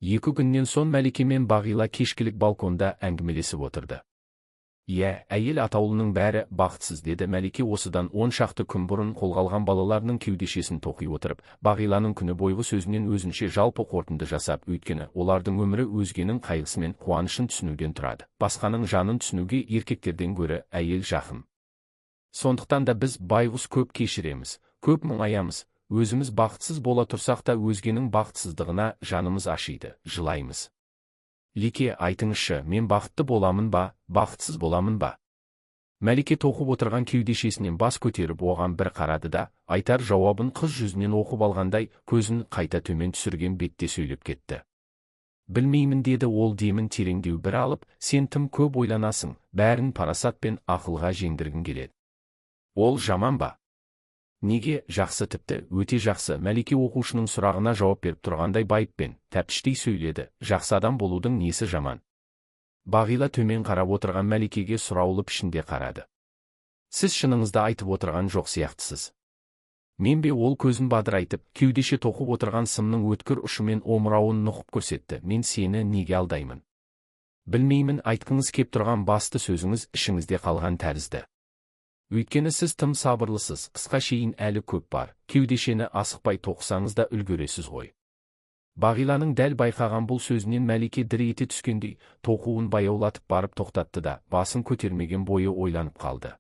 2 күннен соң Мәлике мен Бағила кешкілік балконда әңгімелесіп отырды. «Иә, әйел атаулының бәрі бақытсыз», – деді Мәлике осыдан 10 шақты күн бұрын қолға алған балаларының кеудешесін тоқи отырып, Бағиланың күні бойғы сөзінен өзінше жалпы қорытынды жасап. «Өйткені олардың өмірі өзгенің қайғысы мен қуанышын түсінуден тұрады. Басқаның жанын түсінуге еркектерден гөрі әйел жақын. Сондықтан да біз байғұс көп кешіреміз, көп мұңаямыз. Өзіміз бақытсыз бола тұрсақ та, өзгенің бақытсыздығына жанымыз ашиды, жылаймыз. Лике, айтыңызшы, мен бақытты боламын ба, бақытсыз боламын ба?» Мәлике тоқып отырған кеудешесінен бас көтеріп, оған бір қарады да, айтар жауабын қыз жүзінен оқып алғандай, көзін қайта төмен түсірген бетте сөйлеп кетті. «Білмеймін», – деді ол демін тереңдеу бір алып. «Сен тым көп ойланасың, бәрін парасат пен ақылға жеңдіргің келеді. Ол жаман ба?» «Неге, жақсы, тіпті өте жақсы». Мәлике оқушының сұрағына жауап беріп тұрғандай байыппен, тәптіштей сөйледі. «Жақсы адам болудың несі жаман?» Бағила төмен қарап отырған Мәликеге сұраулы пішінде қарады. «Сіз шыныңызды айтып отырған жоқ сияқтысыз». «Мен бе?» Ол көзін бадырайтып, кеудеше тоқып отырған сымның өткір ұшымен омырауын нұқып көрсетті. «Мен сені неге алдаймын?» «Білмеймін, айтқыңыз кеп тұрған басты сөзіңіз ішіңізде қалған тәрізді. Өйткені сіз тым сабырлысыз. Қысқа шейін әлі көп бар, кеудешені асықпай тоқысаңыз да үлгересіз ғой». Бағиланың дәл байқаған бұл сөзінен Мәлике дір ете түскендей, тоқуын баяулатып барып тоқтатты да, басын көтермеген бойы ойланып қалды.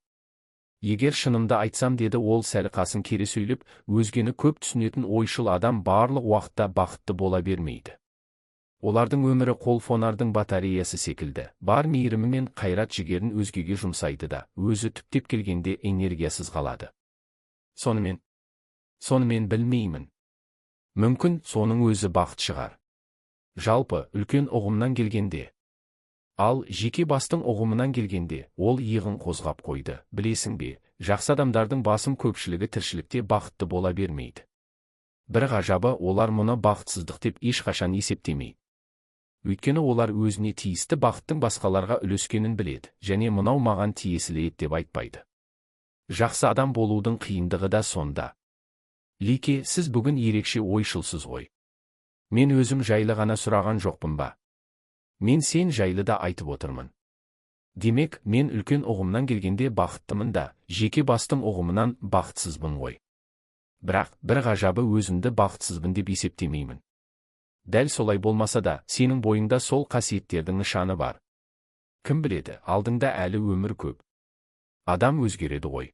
«Егер шынымды айтсам, – деді ол сәл қасын кере сөйлеп, – өзгені көп түсінетін ойшыл адам барлық уақытта бақытты бола бермейді. Олардың өмірі қол фонардың батареясы секілді: бар мейірімі мен қайрат жігерін өзгеге жұмсайды да, өзі түптеп келгенде энергиясыз қалады. Сонымен, білмеймін. Мүмкін, соның өзі бақыт шығар. Жалпы, үлкен ұғымнан келгенде. Ал жеке бастың ұғымынан келгенде, – ол иығын қозғап қойды, – білесің бе, жақсы адамдардың басым көпшілігі тіршілікте бақытты бола бермейді. Бір ғажабы, олар мұны бақытсыздық деп ешқашан есептемейді. Өйткені олар өзіне тиісті бақыттың басқаларға үлескенін біледі және мынау маған тиесілі еді деп айтпайды. Жақсы адам болудың қиындығы да сонда. Лике, сіз бүгін ерекше ойшылсыз ғой». «Мен өзім жайлы ғана сұраған жоқпын ба? Мен сен жайлы да айтып отырмын. Демек, мен үлкен ұғымнан келгенде бақыттымын да, жеке бастың ұғымынан бақытсызбын ғой. Бірақ, бір ғажабы, өзімді бақытсызбын деп есептемеймін. Дәл солай болмаса да, сенің бойыңда сол қасиеттердің нышаны бар. Кім біледі, алдыңда әлі өмір көп. Адам өзгереді ғой.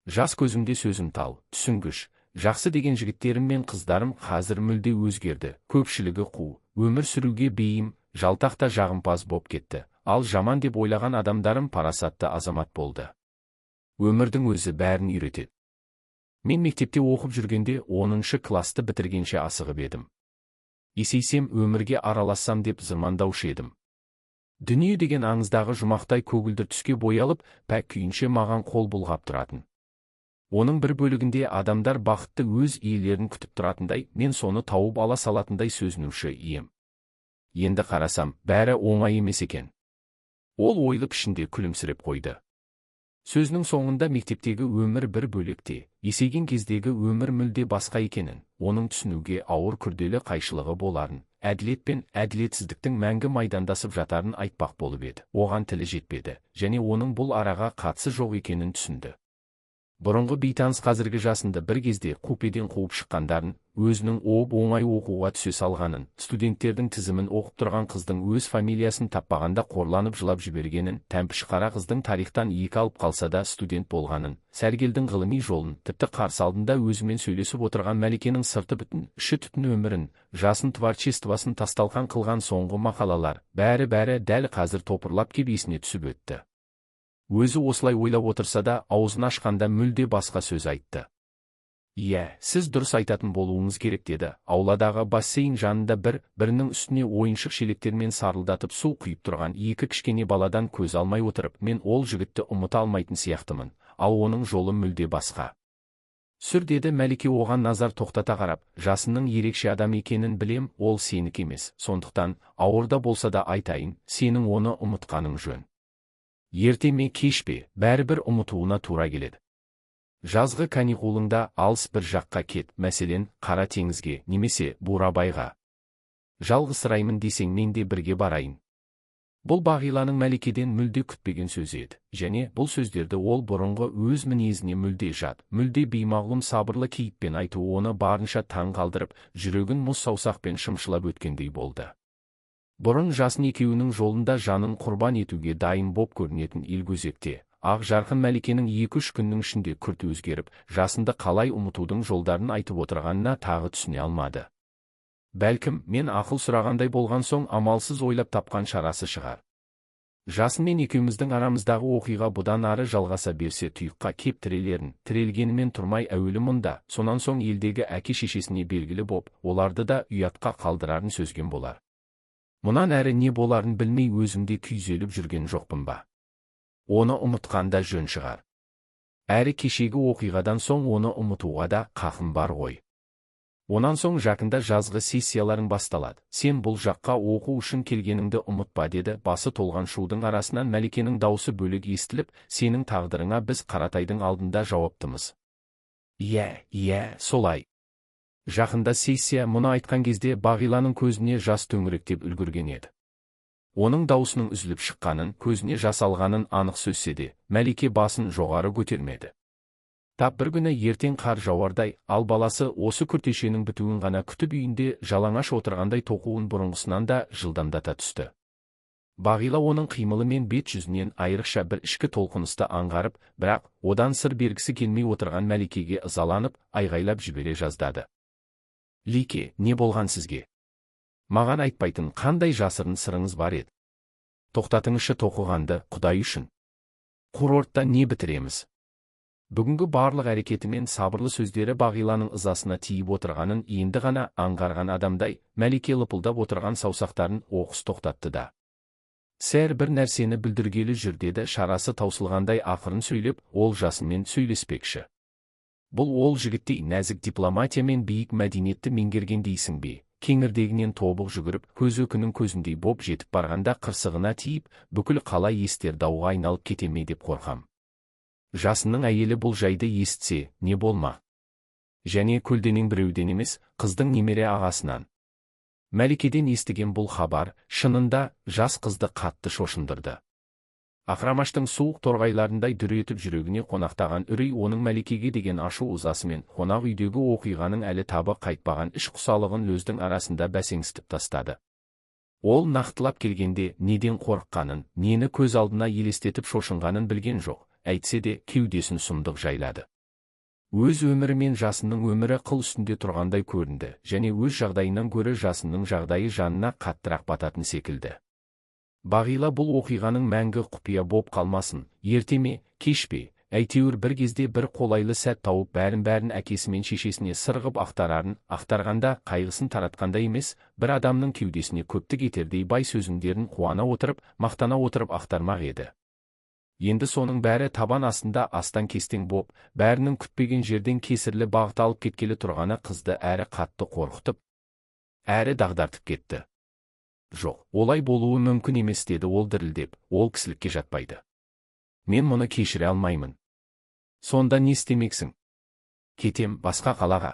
Жас көзімде сезімтал, түсінгіш, жақсы деген жігіттерім мен қыздарым қазір мүлде өзгерді. Көпшілігі қу, өмір сүруге бейім, жалтақ та жағымпаз боп кетті. Ал жаман деп ойлаған адамдарым парасатты азамат болды. Өмірдің өзі бәрін үйретеді. Мен мектепте оқып жүргенде 10-шы классты бітіргенше асығып едім. Есейсем, өмірге аралассам деп зырмандаушы едім. Дүние деген аңыздағы жұмақтай көгілдір түске боялып, пәк күйінше маған қол бұлғап тұратын. Оның бір бөлігінде адамдар бақытты өз иелерін күтіп тұратындай, мен соны тауып ала салатындай сезінуші ем. Енді қарасам, бәрі оңай емес екен». Ол ойлы пішінде күлімсіреп қойды. Сөзінің соңында мектептегі өмір бір бөлек те, есейген кездегі өмір мүлде басқа екенін, оның түсінуге ауыр күрделі қайшылығы боларын, әділет пен әділетсіздіктің мәңгі майдандасып жатарын айтпақ болып еді, оған тілі жетпеді және оның бұл араға қатысы жоқ екенін түсінді. Бұрынғы бейтаныс қазіргі жасында бір кезде купеден қуып шыққандарын, өзінің оп оңай оқуға түсе салғанын, студенттердің тізімін оқып тұрған қыздың өз фамилиясын таппағанда қорланып жылап жібергенін, тәмпіш қара қыздың тарихтан 2 алып қалса да студент болғанын, Сәргелдің ғылыми жолын, тіпті қарсы алдында өзімен сөйлесіп отырған Мәликенің сырты бүтін, іші түтін өмірін, жасын творчествосын тасталқан қылған соңғы мақалалар, бәрі-бәрі дәл қазір топырлап кеп есіне түсіп өтті. Өзі осылай ойлап отырса да, аузын ашқанда мүлде басқа сөз айтты. «Иә, сіз дұрыс айтатын болуыңыз керек», – деді. Ауладағы бассейн жанында бір бірінің үстіне ойыншық шелектермен сарылдатып су құйып тұрған екі кішкене баладан көз алмай отырып. «Мен ол жігітті ұмыта алмайтын сияқтымын, ал оның жолы мүлде басқа». «Сүр», – деді Мәлике оған назар тоқтата қарап. «Жасынның ерекше адам екенін білем, ол сенікі емес. Сондықтан, ауырда болса да айтайын, сенің оны ұмытқаның жөн. Ерте ме, кеш пе, бәрібір ұмытуына тура келеді. Жазғы каникулыңда алыс бір жаққа кет, мәселен, Қара теңізге немесе Бурабайға. Жалғызсыраймын десең, мен де бірге барайын. Бұл Бағиланың Мәликеден мүлде күтпеген сөзі еді. Және бұл сөздерді ол бұрынғы өз мінезіне мүлде жат, мүлде беймағлұм сабырлы кейіппен айтуы оны барынша таң қалдырып, жүрегін мұз саусақпен шымшылап өткендей болды. Бұрын Жасын екеуінің жолында жанын құрбан етуге дайын боп көрінетін елгөзекте, ақ жарқын Мәликенің 2-3 күннің ішінде күрт өзгеріп, Жасынды қалай ұмытудың жолдарын айтып отырғанына тағы түсіне алмады. Бәлкім, мен ақыл сұрағандай болған соң амалсыз ойлап тапқан шарасы шығар. Жасынмен екеуміздің арамыздағы оқиға бұдан ары жалғаса берсе, тұйыққа кеп тірелерін, тірелгенімен тұрмай әуелі мұнда, сонан соң елдегі әке-шешесіне белгілі боп, оларды да ұятқа қалдырарын сөзген болар. Мұнан әрі не боларын білмей өзімде күйзеліп жүрген жоқпын ба? Оны ұмытқан да жөн шығар. Әрі кешегі оқиғадан соң оны ұмытуға да қақым бар ғой. Онан соң жақында жазғы сессияларың басталады. Сен бұл жаққа оқу үшін келгеніңді ұмытпа, деді басы толған шудың арасынан Мәликенің даусы бөлек естіліп, сенің тағдырыңа біз Қаратайдың алдында жауаптымыз. Иә, иә, солай. Жақында сессия. Мұны айтқан кезде Бағиланың көзіне жас төңіректеп үлгерген еді. Оның даусының үзіліп шыққанын, көзіне жас алғанын анық сөзсе де, Мәлике басын жоғары көтермеді. Тап бір күні ертең қар жауардай, ал баласы осы күртешенің бітуін ғана күтіп үйінде жалаңаш отырғандай тоқуын бұрынғысынан да жылдамдата түсті. Бағила оның қимылы мен бет жүзінен айрықша бір ішкі толқынысты аңғарып, бірақ одан сыр бергісі келмей отырған Мәликеге ызаланып, айғайлап жібере жаздады. Лике, не болған сізге? Маған айтпайтын қандай жасырын сырыңыз бар еді? Тоқтатыңызшы тоқығанды, Құдай үшін. Курортта не бітіреміз? Бүгінгі барлық әрекеті мен сабырлы сөздері Бағиланың ызасына тиіп отырғанын енді ғана аңғарған адамдай, Мәлике лыпылдап отырған саусақтарын оқыс тоқтатты да. Сэр бір нәрсені бүлдіргелі жүр, деді шарасы таусылғандай ақырын сөйлеп, ол Жасынмен сөйлеспекші. Бұл ол жігіттей нәзік дипломатия мен биік мәдениетті меңгерген дейсің бе? Кеңірдегінен тобық жүгіріп, көзі күннің көзіндей боп жетіп барғанда қырсығына тиіп, бүкіл қала естер дауға айналып кете ме деп қорқам. Жасынның әйелі бұл жайды естісе, не болма? Және көлденең біреуден емес, қыздың немере ағасынан. Мәликеден естіген бұл хабар, шынында, жас қызды қатты шошындырды. Ақырамаштың суық торғайларындай дүр етіп жүрегіне қонақтаған үрей оның Мәликеге деген ашу ызасымен қонақ үйдегі оқиғаның әлі табы қайтпаған іш құсалығын лөздің арасында бәсеңсітіп тастады. Ол нақтылап келгенде неден қорыққанын, нені көз алдына елестетіп шошынғанын білген жоқ, әйтсе де кеудесін сұмдық жайлады. Өз өмірі мен Жасынның өмірі қыл үстінде тұрғандай көрінді, және өз жағдайынан гөрі Жасынның жағдайы жанына қаттырақ бататын секілді. Бағила бұл оқиғаның мәңгі құпия боп қалмасын, ерте ме, кеш пе, әйтеуір бір кезде бір қолайлы сәт тауып бәрін-бәрін әкесі мен шешесіне сырғып ақтарарын, ақтарғанда қайғысын таратқанда емес, бір адамның кеудесіне көптік етердей бай сөзімдерін қуана отырып, мақтана отырып ақтармақ еді. Енді соның бәрі табан астында астан-кестең боп, бәрінің күтпеген жерден кесірлі бағыт алып кеткелі тұрғаны қызды әрі қатты қорқытып, әрі дағдартып кетті. Жоқ, олай болуы мүмкін емес, деді ол дірілдеп, ол кісілікке жатпайды. Мен мұны кешіре алмаймын. Сонда не істемексің? Кетем басқа қалаға.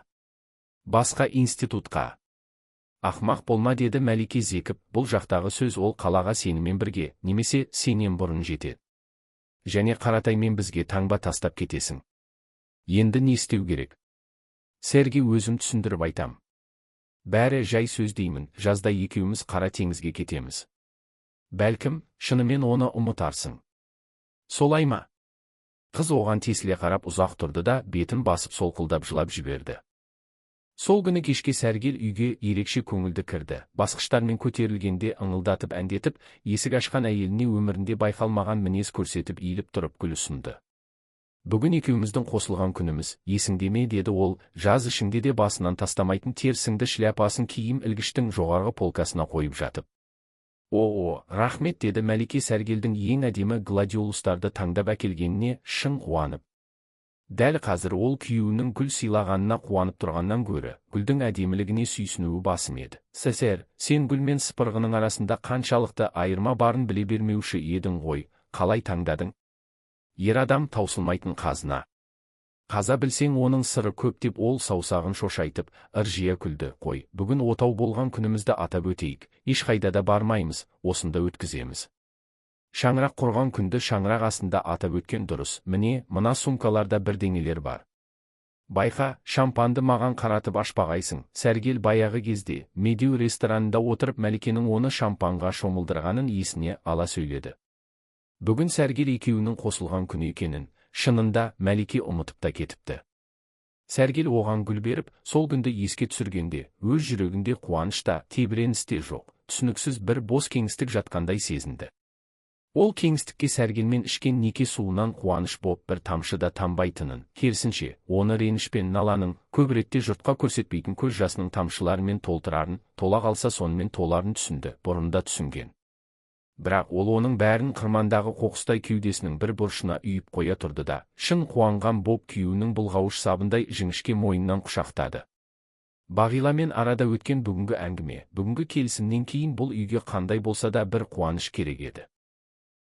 Басқа институтқа. Ақмақ болма, деді Мәлике зекіп, бұл жақтағы сөз ол қалаға сенімен бірге, немесе сенен бұрын жетеді. Және Қаратаймен бізге таңба тастап кетесің. Енді не істеу керек? Сэрге өзім түсіндіріп айтам. Бәрі жай сөз деймін, жазда екеуміз қара теңізге кетеміз. Бәлкім, шынымен оны ұмытарсың. Солай ма? Қыз оған тесіле қарап ұзақ тұрды да, бетін басып солқылдап жылап жіберді. Сол күні кешке Сәргел үйге ерекше көңілді кірді. Басқыштармен көтерілгенде ыңылдатып әндетіп, есік ашқан әйеліне өмірінде байқалмаған мінез көрсетіп иіліп тұрып гүл ұсынды. Бүгін екеуміздің қосылған күніміз, есіңде ме, деді ол, жаз ішінде де басынан тастамайтын терсіңді шляпасын киім ілгіштің жоғарғы полкасына қойып жатып. О, рахмет, деді Мәлике Сәргелдің ең әдемі гладиолустарды таңдап әкелгеніне шын қуанып. Дәл қазір ол күйеуінің гүл сыйлағанына қуанып тұрғаннан гөрі, гүлдің әдемілігіне сүйсінуі басым еді. Сэр, сен гүл мен сыпырғының арасында қаншалықты айырма барын біле бермеуші едің ғой, қалай таңдадың? Ер адам таусылмайтын қазына. Қаза білсең оның сыры көп деп ол саусағын шошайтып, ыржия күлді. Қой, бүгін отау болған күнімізді атап өтейік, ешқайда да бармаймыз, осында өткіземіз. Шаңырақ құрған күнді шаңырақ астында атап өткен дұрыс. Міне, мына сумкаларда бірдеңелер бар. Байқа, шампанды маған қаратып ашпағайсың. Сәргел баяғы кезде Медеу ресторанында отырып Мәликенің оны шампанға шомылдырғанын есіне ала сөйледі. Бүгін Сәргел екеуінің қосылған күні екенін, шынында Мәлике ұмытып та кетіпті. Сәргел оған гүл беріп, сол күнді еске түсіргенде, өз жүрегінде қуаныш та, тебіреніс те жоқ, түсініксіз бір бос кеңістік жатқандай сезінді. Ол кеңістікке Сәргелмен ішкен неке суынан қуаныш боп бір тамшы да тамбайтынын, керісінше, оны реніш пен наланың, көп ретте жұртқа көрсетпейтін көз жасының тамшыларымен толтырарын, тола қалса сонымен толарын түсінді, бұрында түсінген. Бірақ ол оның бәрін қырмандағы қоқыстай кеудесінің бір бұрышына үйіп қоя тұрды да, шын қуанған боп күйеуінің бұлғауыш сабындай жіңішке мойнынан құшақтады. Бағиламен арада өткен бүгінгі әңгіме, бүгінгі келісімнен кейін бұл үйге қандай болса да бір қуаныш керек еді.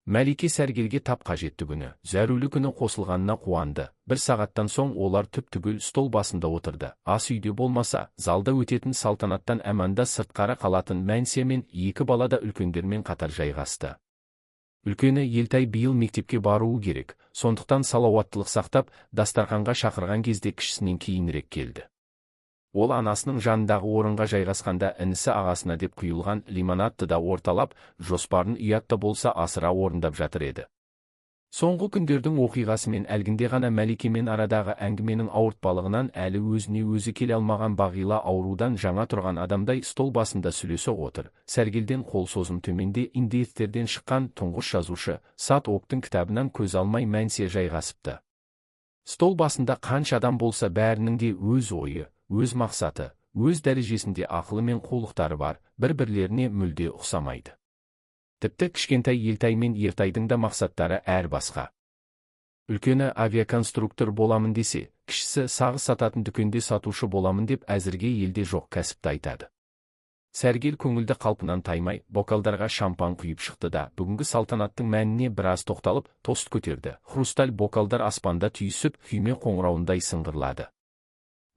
Мәлике Сәргелге тап қажетті күні, зәрулі күні қосылғанына қуанды. Бір сағаттан соң олар түп-түгел стол басында отырды. Ас үйде болмаса, залда өтетін салтанаттан әманда сыртқары қалатын Мәнсия мен екі бала да үлкендермен қатар жайғасты. Үлкені Елтай биыл мектепке баруы керек, сондықтан салауаттылық сақтап, дастарханға шақырған кезде кішісінен кейінірек келді. Ол анасының жанындағы орынға жайғасқанда інісі ағасына деп құйылған лимонадты да орталап, жоспарын ұятта болса асыра орындап жатыр еді. Соңғы күндердің оқиғасымен әлгінде ғана Мәликемен арадағы әңгіменің ауыртпалығынан әлі өзіне өзі келе алмаған Бағила аурудан жаңа тұрған адамдай стол басында сүлесе отыр. Сәргелден қол созым төменде индеецтерден шыққан тұңғыш жазушы Сат Октың кітабынан көз алмай Мәнсия жайғасыпты. Стол басында қанша адам болса бәрінің де өз ойы, өз мақсаты, өз дәрежесінде ақылы мен қулықтары бар, бір-бірлеріне мүлде ұқсамайды. Тіпті кішкентай Елтай мен Ертайдың да мақсаттары әр басқа. Үлкені авиаконструктор боламын десе, кішісі сағыз сататын дүкенде сатушы боламын деп әзірге елде жоқ кәсіпті айтады. Сәргел көңілді қалпынан таймай, бокалдарға шампан құйып шықты да, бүгінгі салтанаттың мәніне біраз тоқталып, тост көтерді. Хрусталь бокалдар аспанда түйісіп, күйме қоңырауындай сыңғырлады.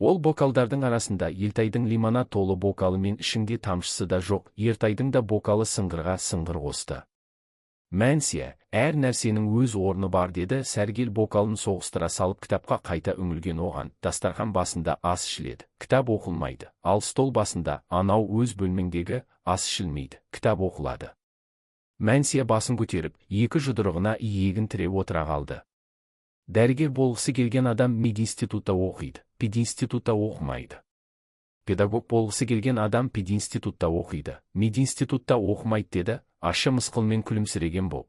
Ол бокалдардың арасында Елтайдың лимонад толы бокалы мен ішінде тамшысы да жоқ, Ертайдың да бокалы сыңғырға сыңғыр қосты. Мәнсия, әр нәрсенің өз орны бар деді Сәргел бокалын соғыстыра салып кітапқа қайта үңілген оған. Дастархан басында ас ішіледі, кітап оқылмайды, ал стол басында анау өз бөлмеңдегі ас ішілмейді, кітап оқылады. Мәнсия басын көтеріп, екі жұдырығына иегін тіреп отыра қалды. Дәрігер болғысы келген адам мединститутта оқиды, пединститутта оқымайды. Педагог болғысы келген адам пединститутта оқиды, мединститутта оқымайды деді, ащы мысқылмен күлімсіреген боп.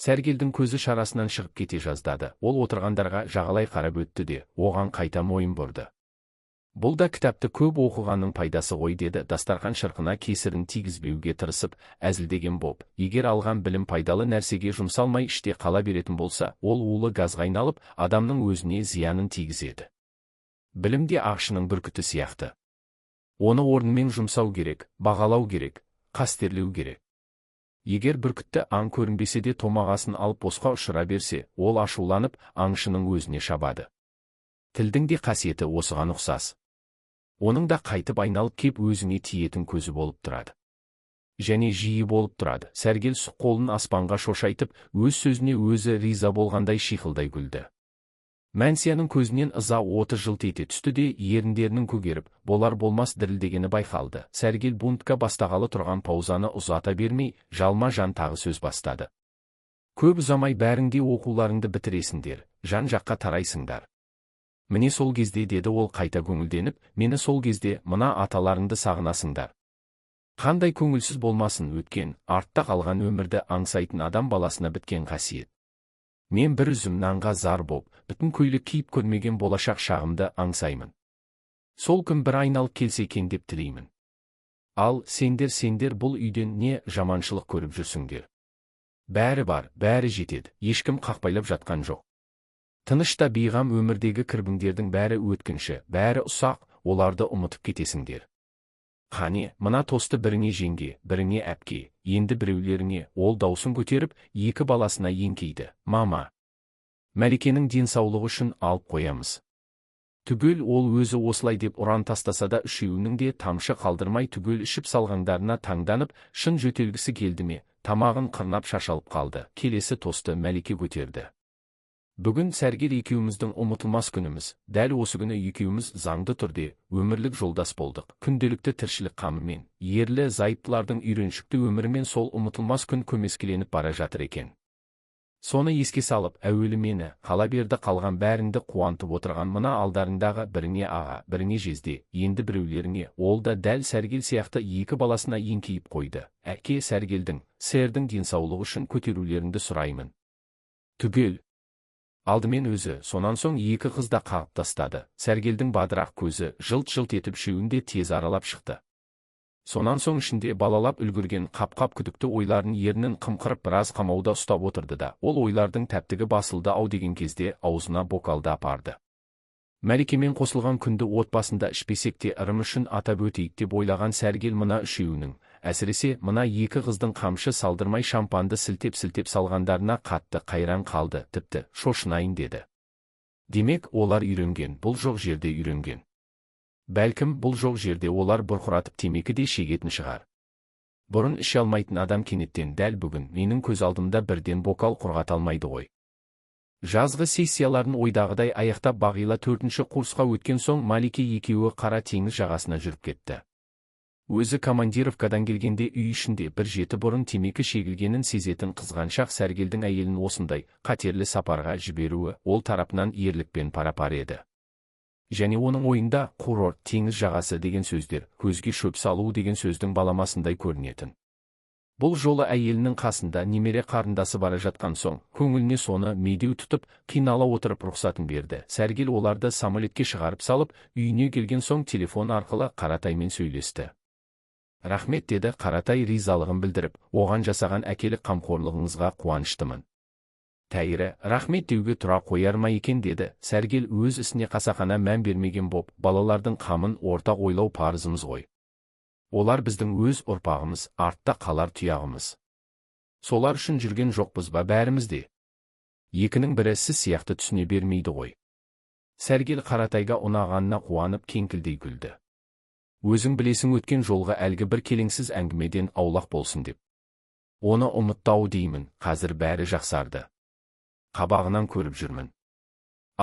Сәргелдің көзі шарасынан шығып кете жаздады. Ол отырғандарға жағалай қарап өтті де, оған қайта мойын бұрды. Бұл да кітапты көп оқығанның пайдасы ғой деді дастархан шырқына кесірін тигізбеуге тырысып, әзілдеген боп. Егер алған білім пайдалы нәрсеге жұмсалмай іште қала беретін болса, ол улы газға айналып, адамның өзіне зиянын тигізеді. Білім де аңшының бүркіті сияқты. Оны орнымен жұмсау керек, бағалау керек, қастерлеу керек. Егер бүркітті аң көрінбесе де томағасын алып босқа ұшыра берсе, ол ашуланып, аңшының өзіне шабады. Тілдің де қасиеті осыған ұқсас. Оның да қайтып айналып кеп өзіңе тиетін көзі болып тұрады. Және жиі болып тұрады. Сәргел сұқ қолын аспанға шошайтып, өз сөзіне өзі риза болғандай шиқылдай күлді. Мәнсияның көзінен ыза оты жылт ете түсті де, еріндерінің көгеріп, болар болмас дірілдегені байқалды. Сәргел бунтка бастағалы тұрған паузаны ұзата бермей, жалма-жан тағы сөз бастады. Көп ұзамай бәрің де оқуларыңды бітіресіңдер, жан-жаққа тарайсыңдар. Міне сол кезде деді ол қайта көңілденіп, мені сол кезде мына аталарыңды сағынасыңдар. Қандай көңілсіз болмасын өткен, артта қалған өмірді аңсайтын адам баласына біткен қасиет. Мен бір үзім нанға зар боп, бүтін көйлек киіп көрмеген болашақ шағымды аңсаймын. Сол күн бір айналып келсе екен деп тілеймін. Ал сендер бұл үйден не жаманшылық көріп жүрсіңдер? Бәрі бар, бәрі жетеді, ешкім қақпайлап жатқан жоқ. Тыныш та бейғам өмірдегі кірбіңдердің бәрі өткінші, бәрі ұсақ, оларды ұмытып кетесіңдер. Қане, мына тосты біріңе жеңге, біріңе әпке, енді біреулеріңе, ол даусын көтеріп, екі баласына еңкейді. Мама! Мәликенің денсаулығы үшін алып қоямыз. Түгел ол өзі осылай деп ұран тастаса да, үшеуінің де тамшы қалдырмай түгел ішіп салғандарына таңданып, шын жөтелгісі келді ме, тамағын қырнап шашалып қалды. Келесі тосты Мәлике көтерді. Бүгін Сәргел екеуміздің ұмытылмас күніміз. Дәл осы күні екеуміз заңды түрде өмірлік жолдас болдық. Күнделікті тіршілік қамымен, ерлі зайыптылардың үйреншікті өмірімен сол ұмытылмас күн көмескіленіп бара жатыр екен. Соны еске салып, әуелі мені, қала берді қалған бәріңді қуантып отырған мына алдарындағы біріңе аға, біріңе жезде, енді біреулеріңе, ол да дәл Сәргел сияқты екі баласына еңкейіп қойды. Әке, Сәргелдің, сэрдің денсаулығы үшін көтерулеріңді сұраймын. Түгел. Алдымен өзі, сонан соң екі қыз да қағып тастады. Сәргелдің бадырақ көзі жылт-жылт етіп үшеуін де тез аралап шықты. Сонан соң ішінде балалап үлгерген қап-қап күдікті ойларын ернін қымқырып біраз қамауда ұстап отырды да, ол ойлардың тәптігі басылды ау деген кезде аузына бокалды апарды. Мәликемен қосылған күнді отбасында ішпесек те ырым үшін атап өтейік деп ойлаған Сәргел мына үшеуінің, әсіресе мына екі қыздың қамшы салдырмай шампанды сілтеп-сілтеп салғандарына қатты қайран қалды, тіпті шошынайын деді. Демек, олар үйренген, бұл жоқ жерде үйренген. Бәлкім, бұл жоқ жерде олар бұрқыратып темекі де шегетін шығар. Бұрын іше алмайтын адам кенеттен дәл бүгін менің көз алдымда бірден бокал құрғата алмайды ғой. Жазғы сессияларын ойдағыдай аяқтап Бағила 4-ші курсқа өткен соң Малике екеуі Қара теңіз жағасына жүріп кетті. Өзі командировкадан келгенде үй ішінде бір жеті бұрын темекі шегілгенін сезетін қызғаншақ Сәргелдің әйелін осындай қатерлі сапарға жіберуі ол тарапынан ерлікпен пара-пар еді. Және оның ойында курорт, теңіз жағасы деген сөздер, көзге шөп салу деген сөздің баламасындай көрінетін. Бұл жолы әйелінің қасында немере қарындасы бара жатқан соң, көңіліне соны медеу тұтып, қинала отырып рұқсатын берді. Сәргел оларды самолетке шығарып салып, үйіне келген соң телефон арқылы Қаратаймен сөйлесті. Рахмет, деді Қаратай ризалығын білдіріп, оған жасаған әкелік қамқорлығыңызға қуаныштымын. Тәйірі, рахмет деуге тұра қояр ма екен, деді Сәргел өз ісіне қасақана мән бермеген боп, балалардың қамын ортақ ойлау парызымыз ғой. Олар біздің өз ұрпағымыз, артта қалар тұяғымыз. Солар үшін жүрген жоқпыз ба бәріміз де? Екінің бірі сіз сияқты түсіне бермейді ғой. Сәргел Қаратайға ұнағанына қуанып кеңкілдей күлді. Өзің білесің, өткен жолғы әлгі бір келеңсіз әңгімеден аулақ болсын деп. Оны ұмыттау деймін, қазір бәрі жақсарды. Қабағынан көріп жүрмін.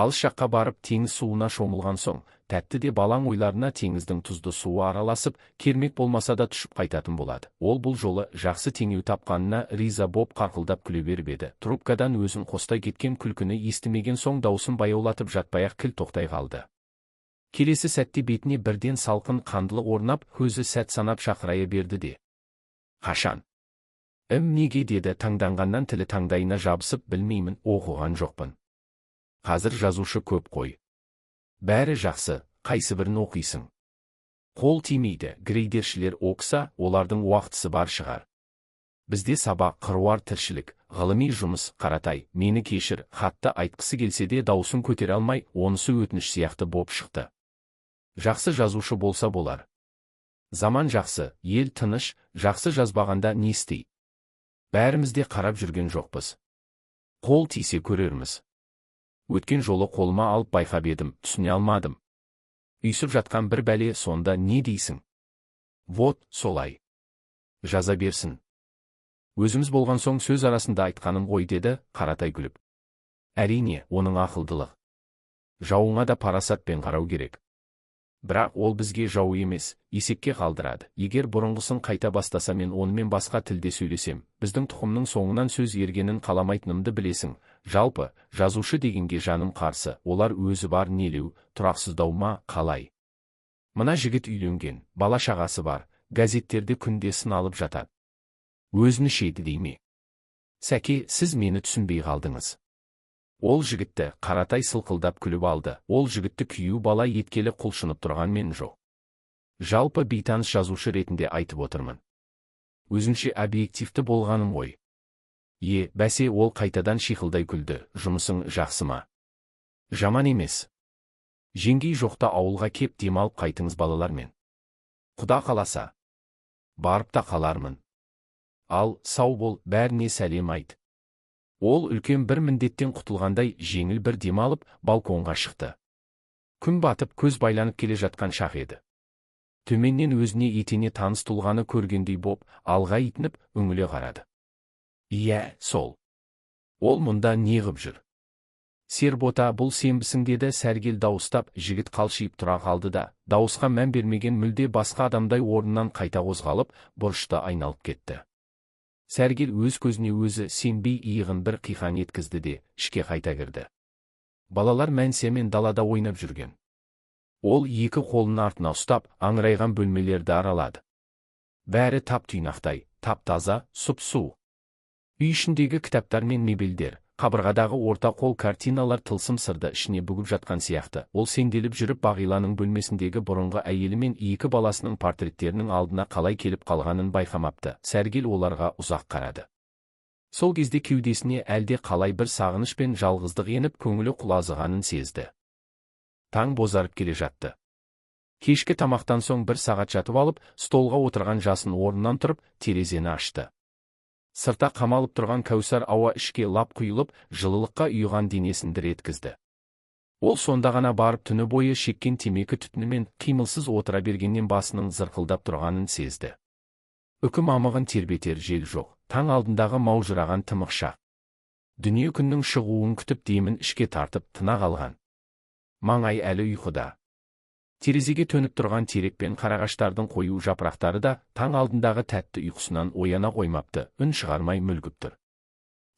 Алыс жаққа барып теңіз суына шомылған соң, тәтті де балаң ойларына теңіздің тұзды суы араласып, кермек болмаса да түсіп қайтатын болады. Ол бұл жолы жақсы теңеу тапқанына риза боп қарқылдап күле беріп еді. Трубкадан өзін қостай кеткен күлкіні естімеген соң даусын баяулатып жатпай-ақ кіл тоқтай қалды. Келесі сәтте бетіне бірден салқын қандылық орнап, көзі сәт санап шақырая берді де. Қашан? Неге, деді таңданғаннан тілі таңдайына жабысып, білмеймін, оқыған жоқпын. Қазір жазушы көп қой. Бәрі жақсы, қайсы бірін оқисың? Қол тимейді, грейдершілер оқыса, олардың уақытысы бар шығар. Бізде сабақ, қыруар тіршілік, ғылыми жұмыс. Қаратай, мені кешір, хатты айтқысы келсе де даусын көтере алмай, онысы өтініш сияқты боп шықты. Жақсы жазушы болса болар. Заман жақсы, ел тыныш, жақсы жазбағанда не істейді? Бәріміз де қарап жүрген жоқпыз. Қол тисе көрерміз. Өткен жолы қолыма алып байқап едім, түсіне алмадым. Үйсіп жатқан бір бәле, сонда не дейсің? Вот, солай. Жаза берсін. Өзіміз болған соң сөз арасында айтқаным ғой, деді Қаратай күліп. Әрине, оның ақылдылық. Жауыңа да парасатпен қарау керек. Бірақ ол бізге жау емес, есепке қалдырады. Егер бұрынғысын қайта бастаса, мен онымен басқа тілде сөйлесем, біздің тұқымның соңынан сөз ергенін қаламайтынымды білесің. Жалпы, жазушы дегенге жаным қарсы, олар өзі бар нелеу, тұрақсыздау ма, қалай? Мына жігіт үйленген, бала шағасы бар, газеттерде күнде сыналып жатады. Өзін ішеді дей ме? Сәке, сіз мені түсінбей қалдыңыз. Ол жігітті, Қаратай сылқылдап күліп алды, ол жігітті күйеу бала еткелі құлшынып тұрған мен жоқ. Жалпы бейтаныс жазушы ретінде айтып отырмын. Өзімше объективті болғаным ғой. Е, бәсе, ол қайтадан шиқылдай күлді, жұмысың жақсы ма? Жаман емес. Жеңгей жоқта ауылға кеп демалып қайтыңыз балалармен. Құда қаласа. Барып та қалармын. Ал, сау бол, бәріне сәлем айт. Ол үлкен бір міндеттен құтылғандай жеңіл бір демалып, балконға шықты. Күн батып, көз байланып келе жатқан шақ еді. Төменнен өзіне етене таныс тұлғаны көргендей боп, алға итініп, үңіле қарады. Иә, сол. Ол мұнда неғып жүр? Сербота, бұл сенбісің, деді Сәргел дауыстап. Жігіт қалшиып тұра қалды да, дауысқа мән бермеген мүлде басқа адамдай орнынан қайта қозғалып, бұрышты айналып кетті. Сәргел өз көзіне өзі сенбей иығын бір қиқаң еткізді де, ішке қайта кірді. Балалар Мәнсиямен далада ойнап жүрген. Ол екі қолын артына ұстап, аңырайған бөлмелерді аралады. Бәрі тап тұйнақтай, тап-таза, сұп-суық. Үй ішіндегі кітаптар мен мебельдер, қабырғадағы орта қол картиналар тылсым сырды ішіне бүгіп жатқан сияқты. Ол сенделіп жүріп Бағиланың бөлмесіндегі бұрынғы әйелі мен екі баласының портреттерінің алдына қалай келіп қалғанын байқамапты. Сәргел оларға ұзақ қарады. Сол кезде кеудесіне әлде қалай бір сағыныш пен жалғыздық еніп, көңілі құлазығанын сезді. Таң бозарып келе жатты. Кешкі тамақтан соң бір сағат жатып алып, столға отырған Жасын орнынан тұрып, терезені ашты. Сырта қамалып тұрған кәусар ауа ішке лап құйылып, жылылыққа ұйыған денесін дір еткізді. Ол сонда ғана барып түні бойы шеккен темекі түтінімен қимылсыз отыра бергеннен басының зырқылдап тұрғанын сезді. Үкі мамығын тербетер жел жоқ, таң алдындағы маужыраған тымық шақ. Дүние күннің шығуын күтіп демін ішке тартып тына қалған. Маңай әлі ұйқыда. Терезеге төніп тұрған терек пен қарағаштардың қою жапырақтары да таң алдындағы тәтті ұйқысынан ояна қоймапты, үн шығармай мүлгіп тұр.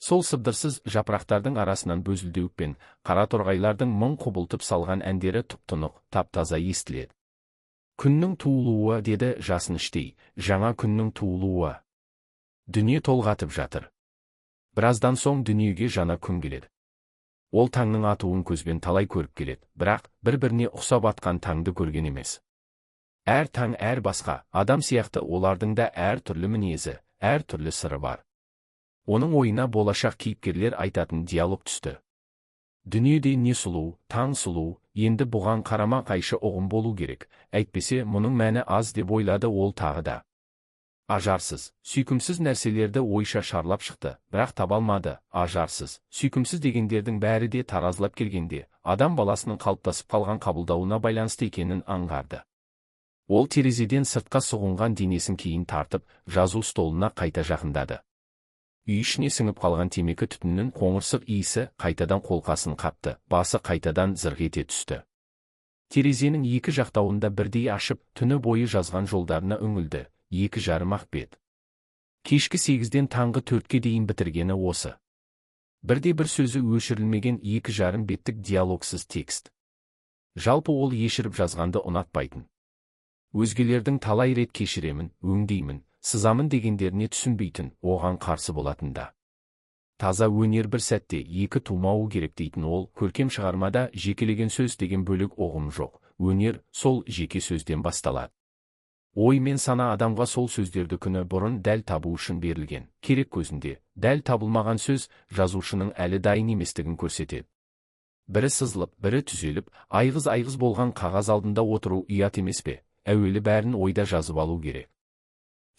Сол сыбдырсыз жапырақтардың арасынан бөзілдеуік пен қара торғайлардың мың құбылтып салған әндері тұп-тұнық, тап-таза естіледі. Күннің туылуы, деді Жасын іштей, жаңа күннің туылуы. Дүние толғатып жатыр. Біраздан соң дүниеге жаңа күн келеді. Ол таңның атуын көзбен талай көріп келеді, бірақ бір-біріне ұқсап атқан таңды көрген емес. Әр таң әр басқа, адам сияқты олардың да әр түрлі мінезі, әр түрлі сыры бар. Оның ойына болашақ кейіпкерлер айтатын диалог түсті. Дүниеде не сұлу, таң сұлу, енді бұған қарама қайшы ұғым болу керек, әйтпесе мұның мәні аз деп ойлады ол тағы да. Ажарсыз, сүйкімсіз нәрселерді ойша шарлап шықты, бірақ таба алмады. Ажарсыз, сүйкімсіз дегендердің бәрі де таразылап келгенде, адам баласының қалыптасып қалған қабылдауына байланысты екенін аңғарды. Ол терезеден сыртқа сұғынған денесін кейін тартып, жазу столына қайта жақындады. Үй ішіне сіңіп қалған темекі түтінінің қоңырсық иісі қайтадан қолқасын қапты, басы қайтадан зырқ ете түсті. Терезенің екі жақтауында бірдей ашып, түні бойы жазған жолдарына үңілді. 2,5 ақ бет. Кешкі 8-ден таңғы 4-ке дейін бітіргені осы. Бірде бір сөзі өшірілмеген 2,5 беттік диалогсыз текст. Жалпы ол ешіріп жазғанды ұнатпайтын. Өзгелердің талай рет кешіремін, өңдеймін, сызамын дегендеріне түсінбейтін, оған қарсы болатын да. Таза өнер бір сәтте екі тумауы керек дейтін ол, көркем шығармада жекелеген сөз деген бөлек ұғым жоқ, өнер сол жеке сөзден басталады. Ой мен сана адамға сол сөздерді күні бұрын дәл табу үшін берілген. Керек көзінде, дәл табылмаған сөз жазушының әлі дайын еместігін көрсетеді. Бірі сызылып, бірі түзеліп, айғыз-айғыз болған қағаз алдында отыру ұят емес пе? Әуелі бәрін ойда жазып алу керек.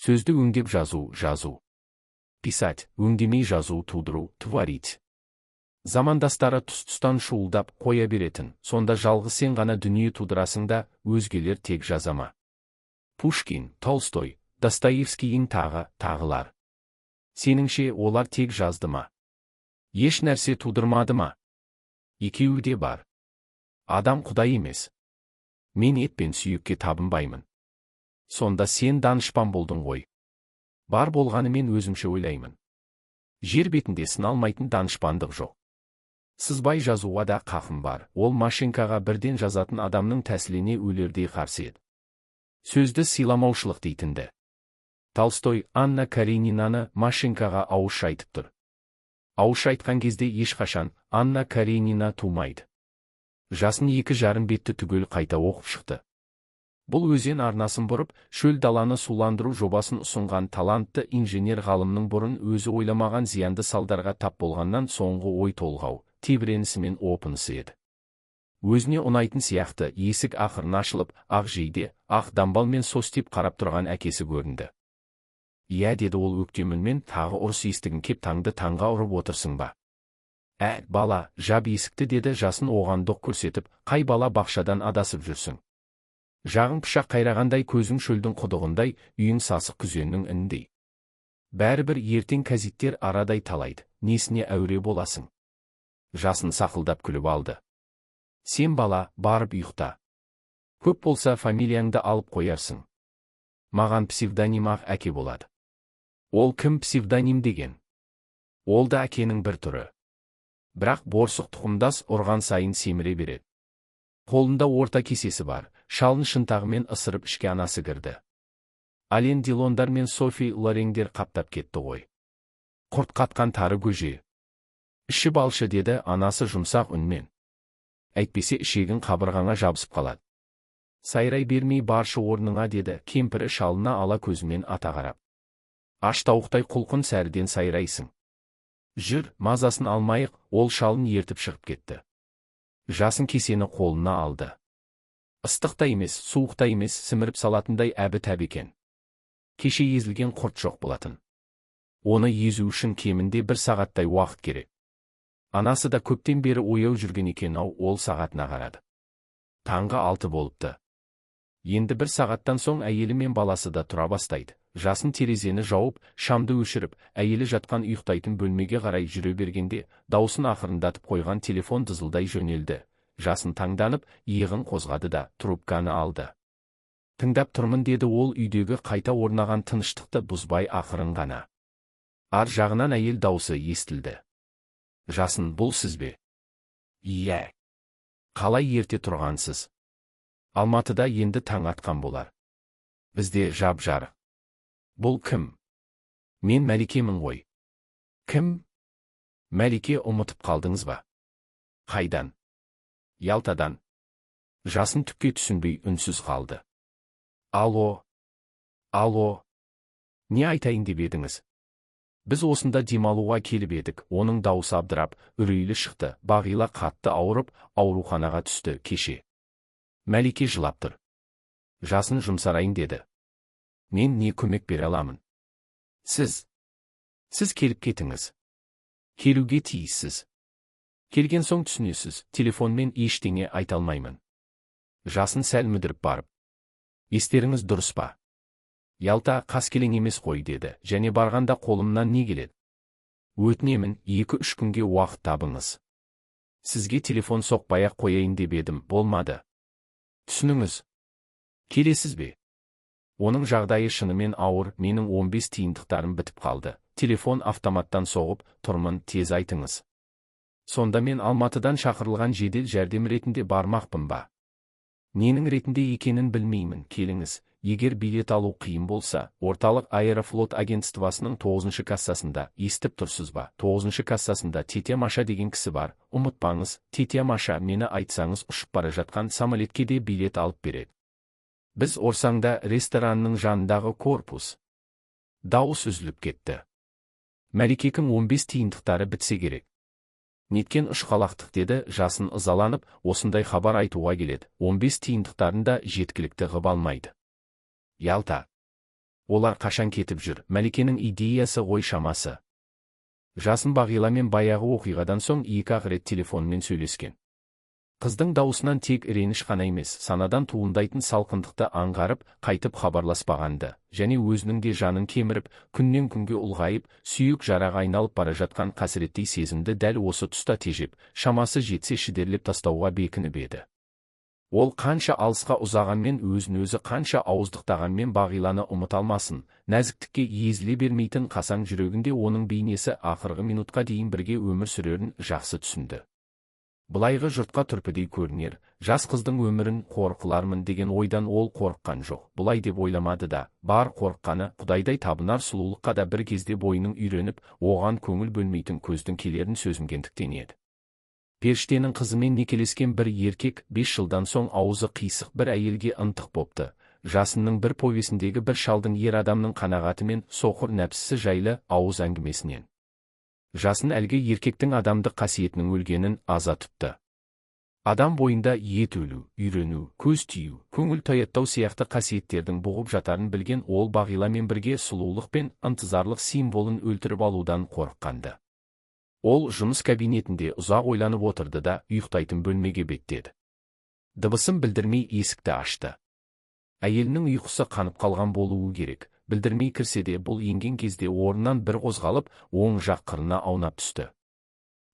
Сөзді өңдеп жазу, жазу. Писать, өңдемей жазу, тудыру, творить. Замандастары тұс-тұстан шуылдап қоя беретін, сонда жалғыз сен ғана дүние тудырасың да, өзгелер тек жазама. Пушкин, Толстой, Достоевскийің тағы, тағылар. Сеніңше олар тек жазды ма? Еш нәрсе тудырмады ма? Екеуі де бар. Адам құдай емес. Мен ет пен сүйекке табынбаймын. Сонда сен данышпан болдың ғой. Бар болғанымен өзімше ойлаймын. Жер бетінде сыналмайтын данышпандық жоқ. Сызбай жазуға да қақым бар. Ол машинкаға бірден жазатын адамның тәсіліне өлердей қарсы еді. Сөзді сыйламаушылық дейтінді. Толстой Анна Каренинаны машинкаға ауызша айтып тұр. Ауызша айтқан кезде ешқашан Анна Каренина тумайды. Жасын 2,5 бетті түгел қайта оқып шықты. Бұл өзен арнасын бұрып, шөл даланы суландыру жобасын ұсынған талантты инженер ғалымның бұрын өзі ойламаған зиянды салдарға тап болғаннан соңғы ой толғау, тебіренісі мен опынысы еді. Өзіне ұнайтын сияқты есік ақырын ашылып, ақ жейде, ақ дамбалмен состиып қарап тұрған әкесі көрінді. Иә, деді ол өктем үнмен, тағы ұрыс естігің кеп таңды таңға ұрып отырсың ба? Ә, бала, жап есікті, деді Жасын оған доқ көрсетіп, қай бала бақшадан адасып жүрсің? Жағың пышақ қайрағандай, көзің шөлдің құдығындай, үйің сасық күзеннің ініндей. Бәрібір ертең кәзиттер арадай талайды, несіне әуре боласың? Жасын сақылдап күліп алды. Сен бала, барып ұйықта. Көп болса фамилияңды алып қоярсың. Маған псевдоним ақ әке болады. Ол кім псевдоним деген? Ол да әкенің бір түрі. Бірақ борсық тұқымдас ұрған сайын семіре береді. Қолында орта кесесі бар, шалын шынтағымен ысырып ішке анасы кірді. Ален Дилондар мен Софи Лореңдер қаптап кетті ғой. Құрт қатқан тары көже. Ішіп алшы, деді анасы жұмсақ үнмен. Әйтпесе ішегің қабырғаңа жабысып қалады. Сайрай бермей баршы орныңа, деді кемпірі шалына ала көзімен ата қарап. Аш тауықтай құлқын сәріден сайрайсың. Жүр, мазасын алмайық, ол шалын ертіп шығып кетті. Жасын кесені қолына алды. Ыстық та емес, суық та емес, сіміріп салатындай әбі тәп екен. Кеше езілген құрт жоқ болатын. Оны езу үшін кемінде бір сағаттай уақыт керек. Анасы да көптен бері ояу жүрген екен ау, ол сағатына қарады. Таңғы 6 болыпты. Енді бір сағаттан соң әйелі мен баласы да тұра бастайды. Жасын терезені жауып, шамды өшіріп, әйелі жатқан ұйықтайтын бөлмеге қарай жүре бергенде, даусын ақырындатып қойған телефон дызылдай жөнелді. Жасын таңданып, иығын қозғады да трубканы алды. Тыңдап тұрмын, деді ол үйдегі қайта орнаған тыныштықты бұзбай ақырын ғана. Ар жағынан әйел даусы естілді. Жасын, бұл сіз бе? Иә. Қалай ерте тұрғансыз? Алматыда енді таң атқан болар. Бізде жап-жарық. Бұл кім? Мен Мәликемін ғой. Кім? Мәлике, ұмытып қалдыңыз ба? Қайдан? Ялтадан. Жасын түкке түсінбей үнсіз қалды. Алло. Алло. Не айтайын деп едіңіз? Біз осында демалуға келіп едік, оның даусы абдырап, үрейлі шықты. Бағила қатты ауырып, ауруханаға түсті кеше. Мәлике жылап тұр. Жасын жұмсарайын деді. Мен не көмек бере аламын? Сіз. Сіз келіп кетіңіз. Келуге тиіссіз. Келген соң түсінесіз, телефонмен ештеңе айта алмаймын. Жасын сәл мүдіріп барып. Естеріңіз дұрыс па? Ялта Қаскелең емес қой, деді, және барғанда қолымнан не келеді? Өтінемін, 2-3 күнге уақыт табыңыз. Сізге телефон соқпай-ақ қояйын деп едім, болмады. Түсініңіз. Келесіз бе? Оның жағдайы шынымен ауыр, менің 15 тиындықтарым бітіп қалды. Телефон автоматтан соғып, тұрмын, тез айтыңыз. Сонда мен Алматыдан шақырылған жедел жәрдем ретінде бармақпын ба? Ненің ретінде екенін білмеймін, келіңіз. Егер билет алу қиын болса, орталық аэрофлот агентствосының 9-шы кассасында, естіп тұрсыз ба, 9-шы кассасында Тетя Маша деген кісі бар, ұмытпаңыз, Тетя Маша, мені айтсаңыз ұшып бара жатқан самолетке де билет алып береді. Біз Орсаңда ресторанның жанындағы корпус. Дауыс үзіліп кетті. Мәликекің 15 тиындықтары бітсе керек. Неткен ұшқалақтық, деді Жасын ызаланып, осындай хабар айтуға келеді, 15 тиындықтарын да жеткілікті ғып алмайды. Ялта. Олар қашан кетіп жүр, Мәликенің идеясы ғой шамасы. Жасын Бағиламен баяғы оқиғадан соң 2-ақ рет телефонмен сөйлескен. Қыздың дауысынан тек реніш қана емес, санадан туындайтын салқындықты аңғарып, қайтып хабарласпағанды, және өзінің де жанын кеміріп, күннен күнге ұлғайып, сүйек жараға айналып бара жатқан қасіреттей сезімді дәл осы тұста тежеп, шамасы жетсе шідерлеп тастауға бекініп еді. Ол қанша алысқа ұзағанмен, өзін өзі қанша ауыздықтағанмен Бағиланы ұмыта алмасын, нәзіктікке езіле бермейтін қасаң жүрегінде оның бейнесі ақырғы минутқа дейін бірге өмір сүрерін жақсы түсінді. Былайғы жұртқа түрпідей көрінер, жас қыздың өмірін қорқылармын деген ойдан ол қорыққан жоқ. Бұлай деп ойламады да, бар қорыққаны Құдайдай табынар сұлулыққа да бір кезде бойының үйреніп, оған көңіл бөлмейтін көздің келерін сөзінгендіктен еді. Періштенің қызымен некелескен бір еркек 5 жылдан соң аузы қисық бір әйелге ынтық бопты. Жасынның бір повесіндегі бір шалдың ер адамның қанағаты мен соқыр нәпсісі жайлы ауыз әңгімесінен. Жасын әлгі еркектің адамдық қасиетінің өлгенін аза тұтты. Адам бойында ет өлу, үйрену, көз тию, көңіл таяттау сияқты қасиеттердің бұғып жатарын білген ол Бағиламен бірге сұлулық пен ынтызарлық символын өлтіріп алудан қорыққанды. Ол жұмыс кабинетінде ұзақ ойланып отырды да, ұйықтайтын бөлмеге беттеді. Дыбысын білдірмей есікті ашты. Әйелінің ұйқысы қанып қалған болуы керек, білдірмей кірсе де бұл енген кезде орнынан бір қозғалып, оң жақ қырына аунап түсті.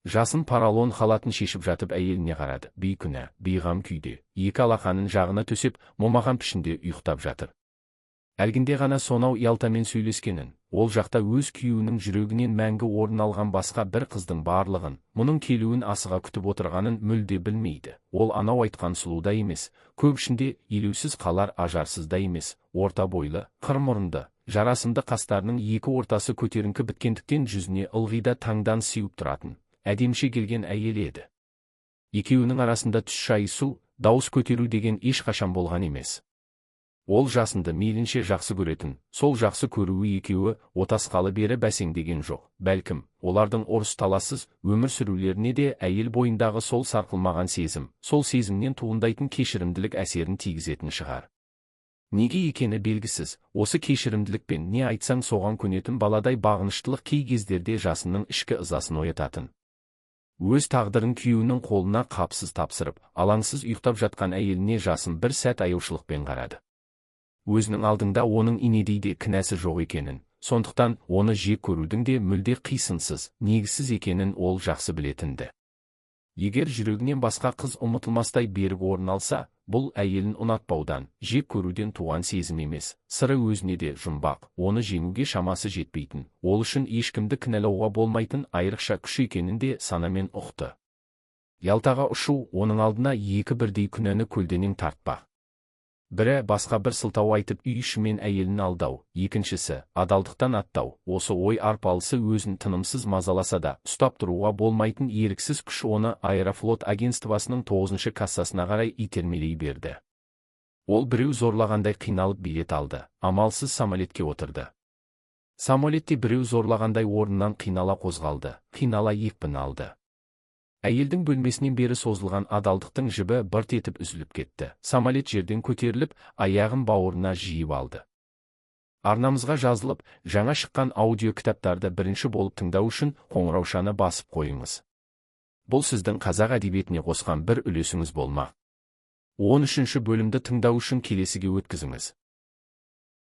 Жасын поролон халатын шешіп жатып әйеліне қарады. Бейкүнә, бейғам күйде, екі алақанын жағына төсеп, момақан пішінде ұйықтап жатыр. Әлгінде ғана сонау Ялтамен сөйлескенін, ол жақта өз күйеуінің жүрегінен мәңгі орын алған басқа бір қыздың барлығын, мұның келуін асыға күтіп отырғанын мүлде білмейді. Ол анау айтқан сұлу да емес, көп ішінде елеусіз қалар ажарсыз да емес, орта бойлы, қыр мұрынды, жарасымды қастарының екі ортасы көтеріңкі біткендіктен жүзіне ылғи да таңдан сеуіп тұратын әдеміше келген әйел еді. Екеуінің арасында түс шайысу, дауыс көтеру деген ешқашан болған емес. Ол Жасынды мейлінше жақсы көретін, сол жақсы көруі екеуі отасқалы бері бәсеңдеген жоқ. Бәлкім, олардың ұрыс талассыз өмір сүрулеріне де әйел бойындағы сол сарқылмаған сезім, сол сезімнен туындайтын кешірімділік әсерін тигізетін шығар. Неге екені белгісіз, осы кешірімділікпен не айтсаң соған көнетін баладай бағыныштылық кей кездерде Жасынның ішкі ызасын оятатын. Өз тағдырын күйеуінің қолына қапсыз тапсырып, алаңсыз ұйықтап жатқан әйеліне Жасын бір сәт аяушылықпен қарады. Өзінің алдында оның инедей де кінәсі жоқ екенін, сондықтан оны жек көрудің де мүлде қисынсыз, негізсіз екенін ол жақсы білетінді. Егер жүрегінен басқа қыз ұмытылмастай берік орын алса, бұл әйелін ұнатпаудан, жек көруден туған сезім емес, сыры өзіне де жұмбақ, оны жеңуге шамасы жетпейтін, ол үшін ешкімді кінәлауға болмайтын айрықша күш екенін де санамен ұқты. Ялтаға ұшу оның алдына екі бірдей күнәні көлденең тартпақ. Бірі басқа бір сылтау айтып үй ішімен әйелін алдау, екіншісі адалдықтан аттау. Осы ой арпалысы өзін тынымсыз мазаласа да, ұстап тұруға болмайтын еріксіз күш оны Аэрофлот агентствосының 9-шы кассасына қарай итермелей берді. Ол біреу зорлағандай қиналып билет алды, амалсыз самолетке отырды. Самолетте біреу зорлағандай орнынан қинала қозғалды, қинала екпін алды. Әйелдің бөлмесінен бері созылған адалдықтың жібі бырт етіп үзіліп кетті. Самолет жерден көтеріліп, аяғын бауырына жиып алды. Арнамызға жазылып, жаңа шыққан аудио кітаптарды бірінші болып тыңдау үшін қоңыраушаны басып қойыңыз. Бұл сіздің қазақ әдебиетіне қосқан бір үлесіңіз болмақ. 13-ші бөлімді тыңдау үшін келесіге өткізіңіз.